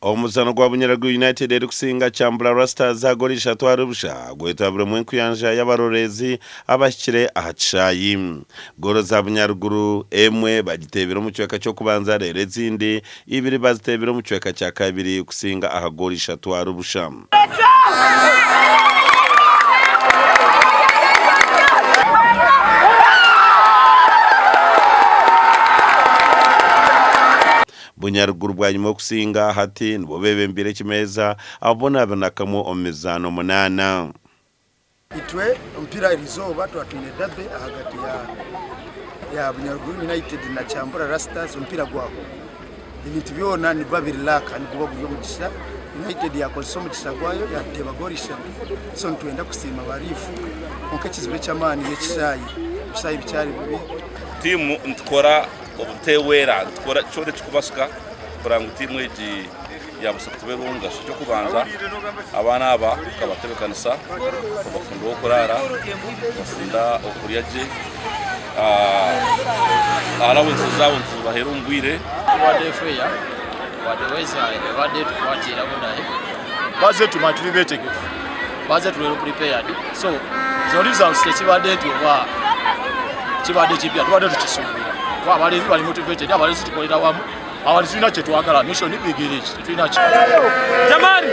Omuzaano gwa Bunyaruguru United erikusinga Kyambura Rasters aha goolo ishatu ahari busha gwetabirwemu enkuyanja y'abaroreezi abahikire aha kishaayi. Goolo za Bunyaruguru emwe bagiteebire omu kicweka ky'okubanza reero ezindi ibiri baziteebire omu kicweka kya kabiri kusinga aha goolo ishatu ahari busha. Bunyaruguru bwanyima y'okusinga hati nibo beebembeire ekimeeza ahabw'okubonabonakamu omu mizaano munaana. Itwe omupiira erizooba twaba twine derby ahagati ya Bunyaruguru United na Kyambura Rastas omupiira gwahwa. Ebintu byona nibiba biri luck niguba guri omugisha. United yakozesa omugisha gwayo yatuteeba goolo ishatu so nitwenda kusiima ba riifu kwonka ekizibu eky'amaani n'ekishaayi. Ebishaayi bikyari bibi. Tiimu nitukora Obuteehwera nitukora kyona ekirikubaasika kureba ngu tiimu egi yaabaasa kutubeera ow'omugasho. Eky'okubanza abaana aba tukabatebeekanisa, tukabafundira ah'okuraara, tukabafundira okurya gye, allowance zaabo nituzibaheera omu bwire. Tubadde fair wadde weather ebadde etukwatiramu naye Baze tumanya turi betegefu. Baze turi well prepared so zo results tekibadde nti oba kibadde kipya tubadde tukisuubira kuba abalenzi bali motivated abalenzi tukolera wamu abalenzi tulina kyetwagala mission big reach tetulina ki Jamani!